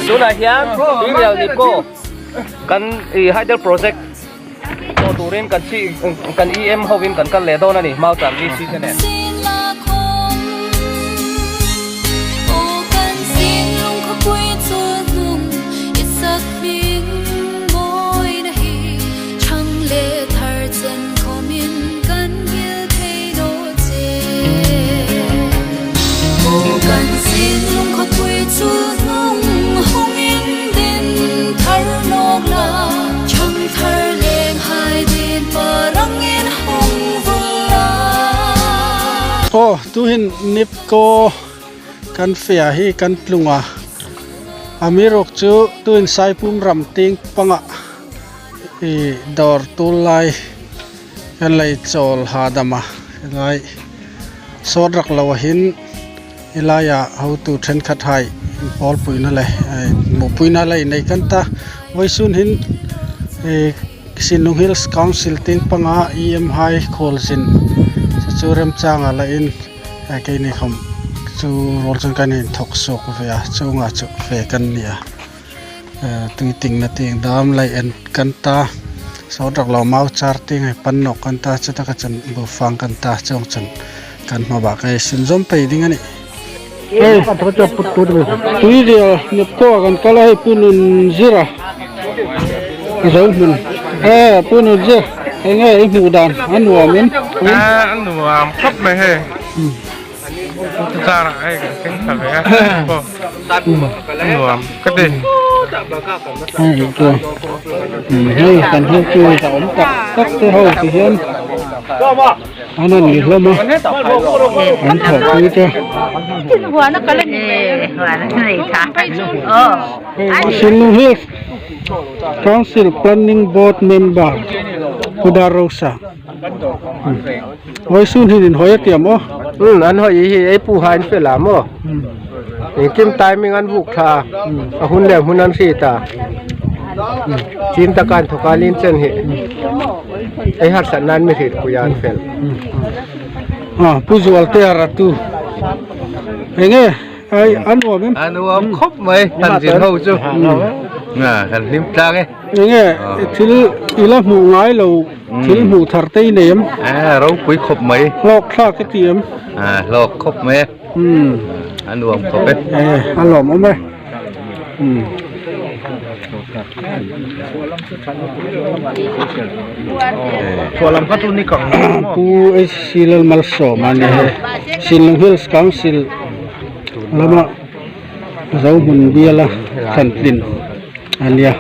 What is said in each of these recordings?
Tunah hian Tuirial Nipco kan ih hydel project tawh turin kan chi kan EM hovin kan kal leh dawn a ni Mauchar VC te nen. Aw tuhin nipko kan fia hi kan tlung a a miruk chu tuin saipum ram ting pangah ih dawr tul lai kan lei chawl hahdam a helai sawt rak lo ahin helaiah hotu thenkhat hai pawl puina leh hmuhpuina la inei kan ta vawisun hin ih Sinlung Hills Council ting panga E M hai khualzin chu chu remchanga la in keini khawm chu rual chuan kan inthawk chhuak ve a chungah chu ve kan ni a. Tui ting na ting dam laih en kan ta saw dak lo mau char ting hei pan nawk kan ta chuta ka chan bufang kan ta chuang chan kan hma bak hei sin zawm phei ding a ni. Hei tui rial Nepco ah kan kal a hei Pu Nunzira zo hmun e Pu Nunzir eng nge i hmuh dan a nuam in. A nuam khawp mai hei. Chara hei kan thleng thla ve a nuam ka ti. Hei kan hmu chu a awm tak tak te ho ti hian an rawn ni hlawm a an thawhpui te. Shillong Hills Council Planning Board Member Pu Darrosa. Hawi sun hi in hawi a tiam aw. Um an hawi hi ei pu ha in fel a maw engkim timing an buk tha a hun leh hmun an hri ta chin taka an thawk a lin chen hi ei harsat nan mi hrit pui a an fel. Ah pu zual te a ratu enge ai a nuam em. A nuam khawp mai han zin ho chu kan hlim tlang e. Enge thil ila hmuh ngai lo thil hmuh thar te i nei em? A ropui khawp mai. Hlawk thlak i ti em? A hlawk khawp mai e. A nuam khawp e. E a lawm awm e. Pu HC Lalmalsawma a ni he. Sinlung Hills Council lama Zohmun biala thlantlin. A nia.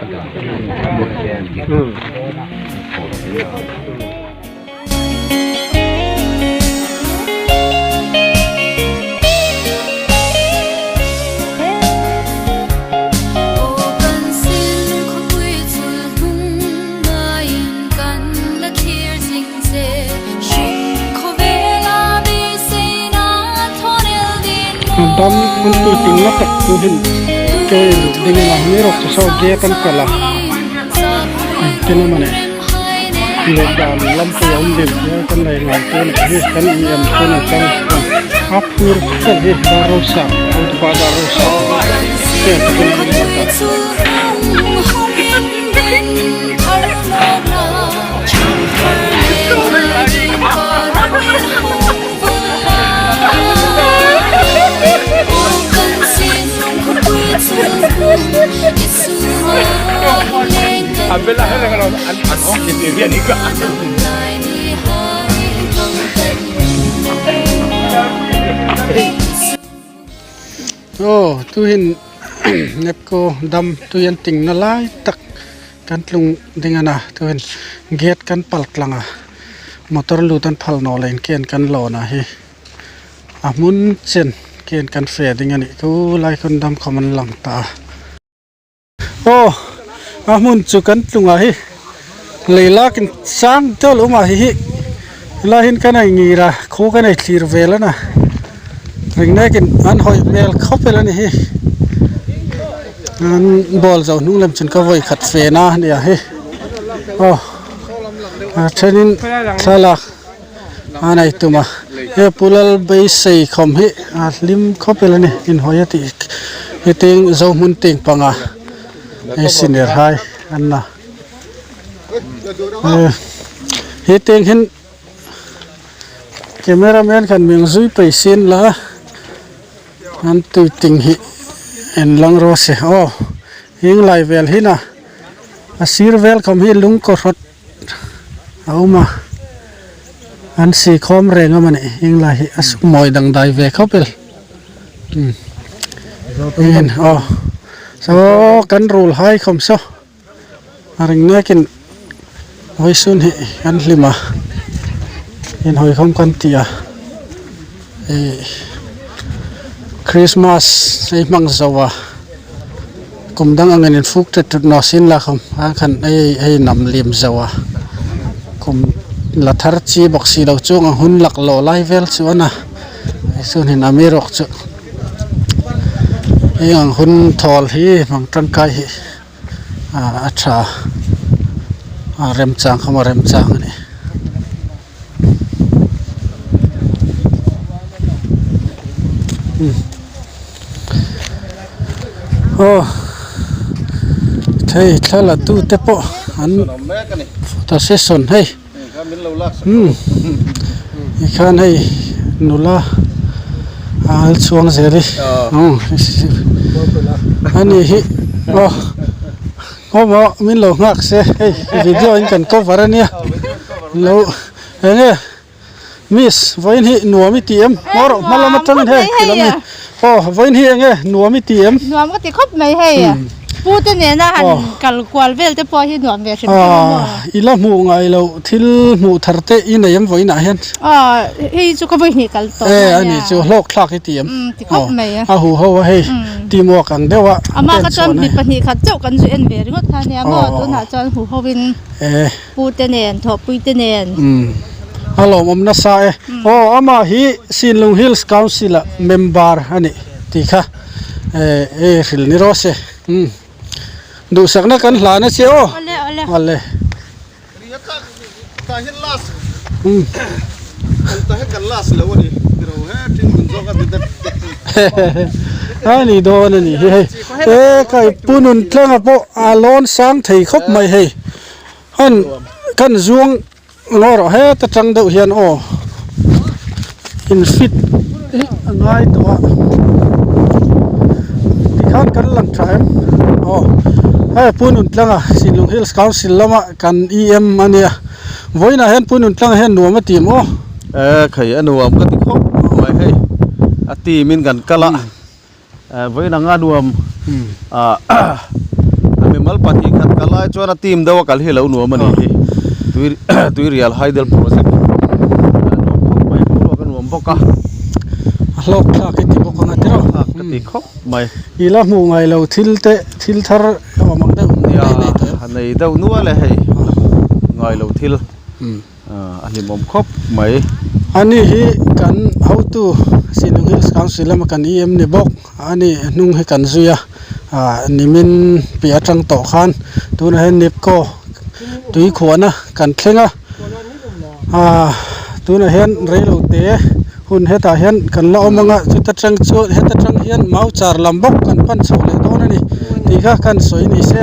Dam an tui ting na tak chu hin ke luh ding in a mi rawk chu saw gate an kalh a engtin emaw ni luh dan lam pawh a awm deuh nia kan lei ngai te nih hi kan i em chuan an tang a phur vel hi darrosa upa darrosa te takin an in ta. Aw tuihin nepco dam tui an ting na lai tak kan tlung ding a na tuihin gate kan pal tlang a motor lut an phal nawh leh in ken kan lawn ah hi a hmun chen ken kan fe ding a nih chu lai khawn dam khawm an lang ta a. Aw a hmun chu kan tlungah hi lei lak in sang deuh lo awm a hei hi helai hian kan ei ngir a khaw kan ei thlir vel a na ring nek in an hawih hmel khawp vel a ni hi. An ball zo hnung lem chun ka vawi khat fen a nia hei aw a thenin thlalak a nei tum a he pu lal beisei khawm hi a hlim khawp ila ni inhawi a tih heti zohmun ting panga hei senior high an la heteng hian camera man khan meng zui pei sin la. An tui ting hi en lang rawh se aw heng lai vel hi na a sir vel khawm hi lung kaw hrawt a awm a an si khawm reng a mawni heng lai hi a mawi dangdai ve khawp e umm aw saw kan rul hai khawm saw a ring nek in vawisun hi kan hlim a inhawikhawm kan tih a ih christmas hei hmang zo a kum dang angin in fuk tet tut nawh sin la khawm a khan hei hei nam lim zo a kum la thar chi bawk si lo chuang a hun lak lawh lai vel chu a na chuan in ami rawk chu heng ang hun thawl hi hmang tangkai hi. A tha a remchang kha maw remchang a ni. Aw thei thla la tu te pawh an photo session hei umm tikhian hei nula a chhuang zel hi umm ani hi aw khawmaw min lo nghak se hei video in kan cover ania lo enge miss vawiin hi nuam i ti em hma rawh hma lam atangin hei ti lam hi aw vawiin hi enge nuam i ti em nuam ka ti khawp mai hei pu te nena han kal kual vel te pawh hi nuam ve hrim hrim a maw i la hmuh ngai loh thil hmuh thar te i nei em vawiinah hian aw hei chu ka vawi hnih kal tawh e ani chu hlawk thlak i ti em ti khawp mai a a hu ho a hei teamwork ang deuh a ama kha chuan mi pahnih khat chauh kan zu en ve ringawt kha ania maw tunah chuan hu ho in e Pu te nen, Thawhpui te nen. Umm a lawmawm nasa e. Aw amah hi Sinlung Hills Council ah member a nih tih kha eh hrilh ni rawh se. Umm duhsakna kan hlan a che aw. Awle awle. Awle. Umm. A ni dawn a nih hi hei. E kai pu nun tlenga pawh a lawn sang thei khawp mai hei. Han kan zuang ngaw rawh heta tang deuh hian aw in fit hi a ngai tawh a tikhan kan lang tha em aw hei pu nun tlanga Sinlung Hills Council lama kan em ania vawiinah hian pu nun tlanga hian nuam a ti em aw. E khai a nuam ka ti khawp mai hei a team in kan kal a. Vawiin anga nuam ah a mimal pahnih khat kal lai chuan a team deuh a kal hi lo nuam a ni hi tui tuirial hydel project a nuam khawp mai boruak a nuam bawk a a hlawk thlak i ti bawk ang a tiraw hlawk thlak ka ti khawp mai i la hmuh ngai lo thil te thil thar awm ang deuh nia a nei deuh nual e hei ngai lo thil. A hlimawm khawp mai. Ani hi kan hotu Sinung Hills Council lama kan EM ni bawk. Ani hnung hi kan zui a, ah nimin piah atang tawh khan tunah hian Nipco tui khuahna kan thleng a, ah tunah hian reilo te hun hetah hian kan la awm ang a, chuta tang chuan heta tang hian mau char lam bawk kan pan chho leh dawn a ni tih kha kan sawi ni se a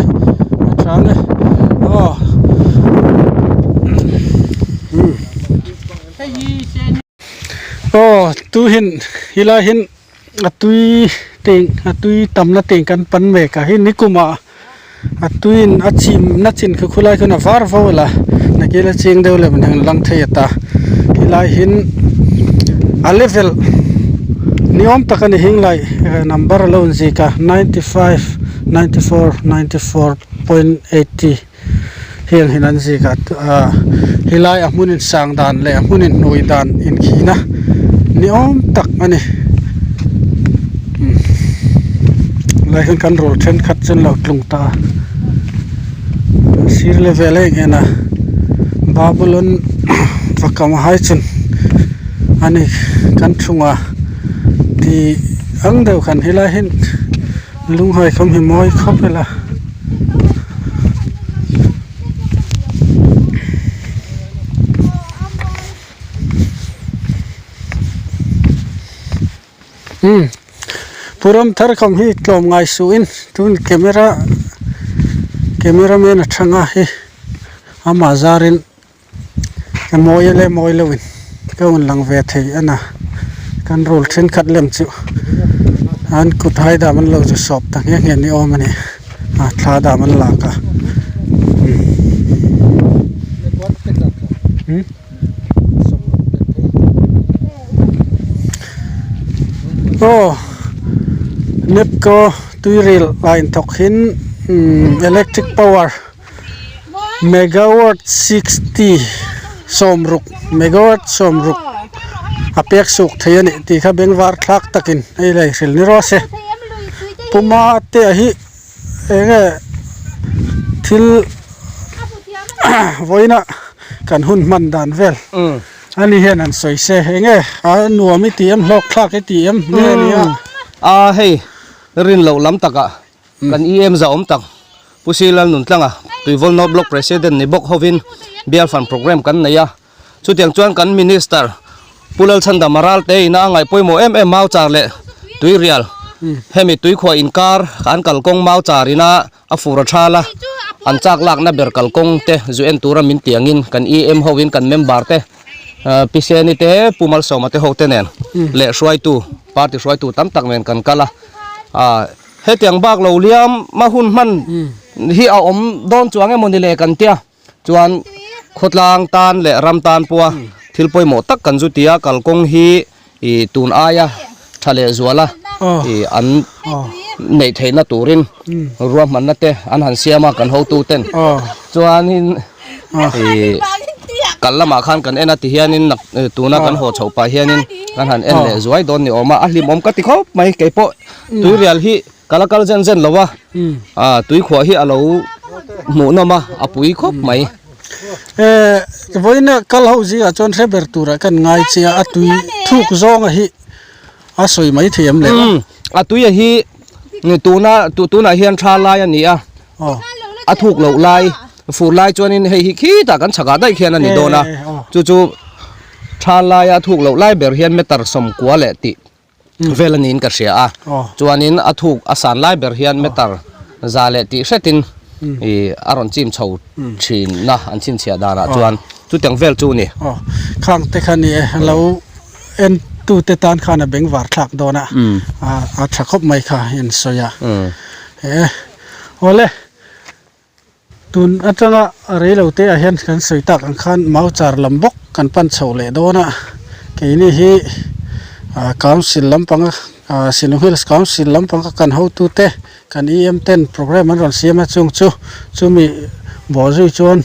tha ang e aw aw tu hin helai hin a tui teng a tui tamna teng kan pan mek a hei nikumah a tuiin a chim na chin khi khulai khian a var vo la nakil a ching deuh lem ang lang thei ata helai hin a level ni awm tak a ni hing lai number a lo inzik a 95 94 94 point 80 heng hian an zik a ah helai a hmun in sang dan leh a hmun in hnuai dan inkhina ni awm tak a ni. Lai hian kan rul thenkhat chu an lo tlung ta a sir level a eng en a Babulon vakam hai chun ani kan thunga tih ang deuh khan helai hian. Lunghai kham hi mawi khawp ila. Umm Pu Ramthar kham hi tlawm ngai suhin tun camera camera man a thang a hi amah zarin ka mawi leh mawi loin ka rawn lang ve thei a na kan rul thenkhat lem chu an kut hai dam an lo zu sawp ta nghe nghe ni awm a ni a thla dam an lak a umm. Aw Nepco tuiril a inthawk hin electric power megawatt 60 sawmruk megawatt sawmruk a pek suk thei a nih tih kha bengvar thlak takin hei lei hrilh ni rawh se puma te hi eng nge thil vawiina kan hun hman dan vel ani hian an sawi se eng nge a nuam i ti em hlawk thlak i ti em nge nia a hei rin loh lam takah kan EM za awm tak Pu Silal Nuntlanga Tuivawl North Block President ni bawk hovin Bial Fund Programme kan nei a chutiang chuan kan Minister Pu Lalchhandama Ralte ina a ngaih pawimawh em em Mauchar leh Tuirial hemi tuikhuah inkar an kalkawng Mauchar ina A fur a thal a, an chak lakna ber kalkawng te zu en tura min tiangin kan EM hoin kan member te Pi Seni te Pu Malsawma te ho te nen leh hruaitu party hruaitu tam tak nen kan kal a. Hetiang bak lo liam a hun hman hi a awm dawn chuang emaw ni le kan tia chuan khawtlang tan leh ram tan pawha thil pawimawh tak kan zu ti a, kalkawng hi Ih tun aia tha leh zuala ih an neih theihna turin ruahmanna te an han siam a kan hotu ten chuanin ih kal lamah khan kan en a ti hianin tuna kan haw chhoh pah hianin kan han en leh zuai dawn ni awm a a hlimawm ka ti khawp mai keipawh tuirial hi ka la kal zen zen lo a ah tuikhuah hi a lo hmuhnawm a a pui khawp mai. Eh vawiina kal ho zingah chuan hre ber turah kan ngai che a a tui thuk zawnga hi a sawi mai thei em le a tui a hi tuna tunah hian tha lai a ni a a thuk loh lai fur lai chuanin hei hi khitah kan chhakah daih khian a ni dawn a chu chu tha laia thuk loh lai ber hian meter sawmkua leh tih vel a niin ka hria a chuanin a thuk a san lai ber hian meter za leh tih hretin ih a rawn chim chho thin na an chhinchhiah danah chuan chutiang vel chu a ni. Aw khang te kha ni e lo en tu te tan khan a beng var thlak dawn a a tha khawp mai kha in sawi a e awle. Tun atanga reilo te ah hian kan sawi tak ang khan mauchar lam bawk kan pan chho leh dawn a keini hi ah council lampanga ah Shillong Hills council lampanga kan hotu te kan EM ten programme an rawn siam a chung chu chumi bawhzui chuan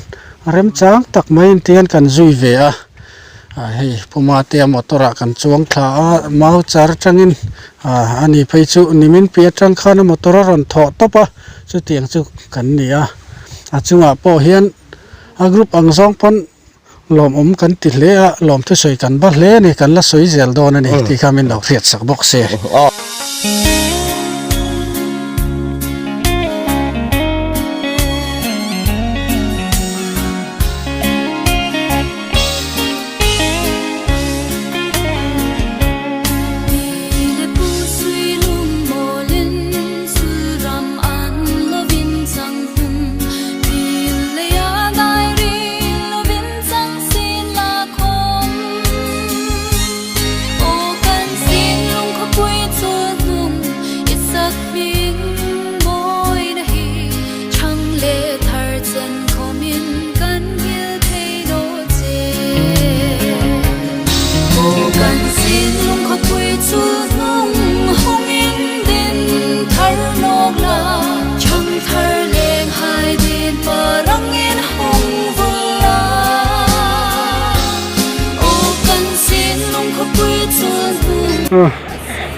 remchang tak mai in tihian kan zui ve a ah hei Puma te a motor ah kan chuang thla a mauchar atangin ah ani phei chu nimin piah atang khan a motor a rawn thawh tawp a. Chutiang chu kan ni a, a chungah pawh hian a group ang zawng pawn lawmawm kan ti hle a, lawm thusawi kan ba hle a ni, kan la sawi zel dawn a ni tih kha min lo hriat sak bawk se.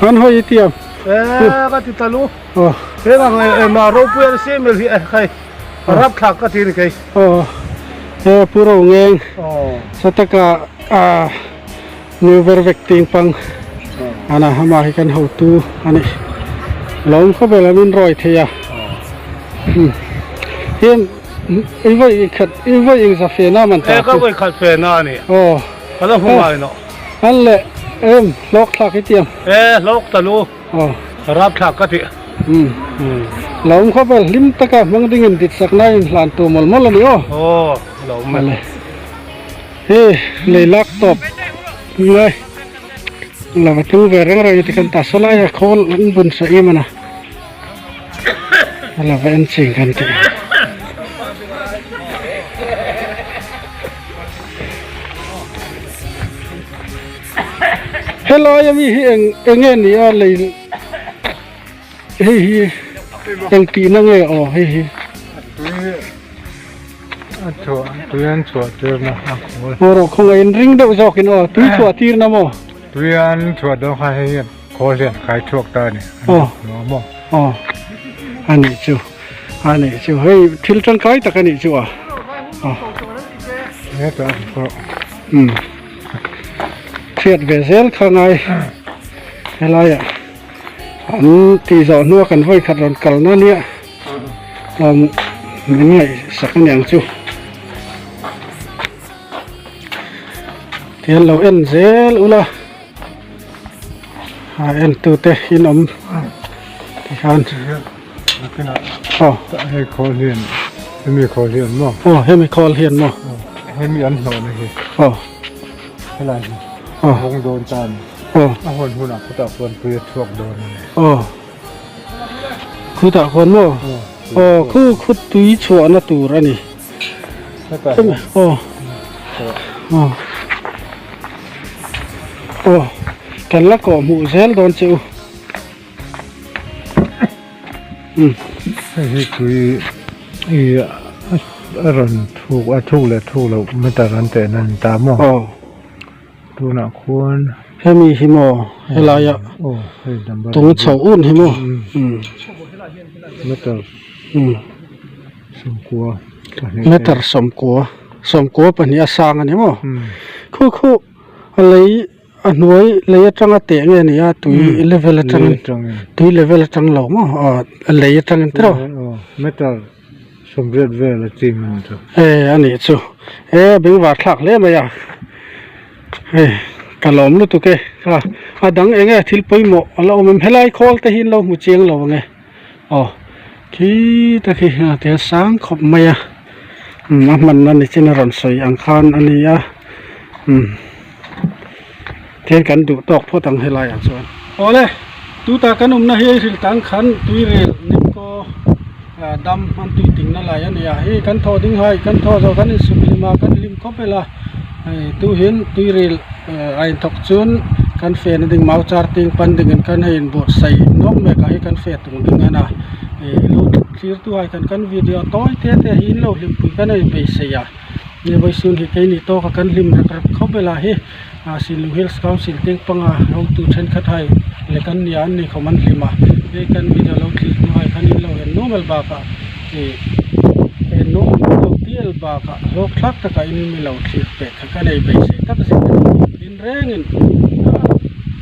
An hawi tiam ka ti talu he ang ma ropui an siam hi khai rap thlak ka ti ni kei he puro ngeng sataka New ver vek ting pang ana hama hi kan hotu ani. Lawm khawvel ah min rawi thei a. Hian i vawi khat i vawi engza fe na man ta. E ka vawi khat fe na ani. Aw. Ka la hmu ngai no. An le em hlawk thlak i tiang. E hlawk ta lu. Aw. Rap thlak ka ti. Um. Lawm khawvel hlim taka hmang ding in dit sak na in hlan tu mawlh mawlh ani aw. Aw lawm e. He lei lak tawp ngai lava tlung ve reng reng ti kan ta saw lai a khawl an bun sa em a a lava en ching kan tih helai ami hi eng enge ni a lei Hei hi eng tihna nge aw hei hi. A chhuah tui an chhuah tirna a khawl. Aw rawh khawngaih in ring deuh zawkin aw tui chhuah tirna maw? Tui an chhuah dawn khan hei hian khawl hian kai chhuak ta a ni. Aw. Maw? Aw a nih chu a nih chu hei thil tangkai tak a nih chu a. Aw. Hetah an pawh. Umm chhiat ve zel kha ngai helaiah. An tih zawh hnua kan vawi khat rawn kal na nia umm min ngaihsak aniang chu tihian lo en zel ula a en tu te in awm tikhan aw hei khawl hian hemi khawl hian maw aw hemi khawl hian maw hemi an hlawh na hi aw helai hi aw hawng dawn ta a ni. Aw. A hawn hunah khutah khuan tui a chhuak dawn a ni. Aw. Khutah khuan maw? Aw khu khu tui chhuahna tur a ni. Hetah. Aw. Aw. Aw. Kan la kawh hmuh zel dawn che u. Umm. Hei hi tui i a rawn thuk a thuk leh thuk loh meter an tehna a ni ta maw? Aw. Tunah khuan hemi hi maw helaia tung chho un hi maw meter sawmkua pahnih meter sawmkua sawmkua pahnih a sang a ni maw khu khu a lei a hnuai lei atanga teh nge ni a tui level atangin tui level atang lo maw a lei atangin tiraw meter Sawmriat vel a chim a ni chu. E a nih chu. E bengvar thlak hle mai a. Hei ka lawm lutuk e. Kha a dang eng nge thil pawimawh a la awm em helai khawl te hi an lo hmu chiang lo ang e. Aw khi ta khi a tia sang khawp mai a. Umm a hmanna ni chin a rawn sawi ang khan a ni a. Umm tihian kan duh tawk phawt ang helai ah chuan. Awle tuta kan awmna hi hrilh tang khan tuirel Nipko. Dam an tui ting na lai a ni a hei kan thaw ding hai kan thaw zawh kan insuk hlim a kan hlim khawp vel a hei tu hian tuiril a inthawk chuan kan fe na ding mau char ting pan ding in khan hei inbuatsaih nawk mek ah hi kan fe tung ding a ih lo thlir tu ah hian kan video tawi te te hi in lo hlimpui kan a inbeisei a ni vawisun hi keini tawk a kan hlim rek rek khawp vel a hi Sinlung Hills Council teng panga hotu thenkhat hai leh kan nia an ni khawm an hlim a hei kan video lo thlir hnu hai khan in lo en nuam bakah ih en nuam lo tial bakah hlawk thlak takah in mi lo thlir pek kha ka nei beisei tak zet a ni tin rengin ah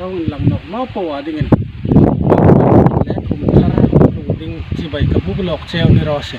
rawng in lang nawk mau pawh ah dingin leh kum thar lung ding chibai ka buk lawk cheu ni rawh se.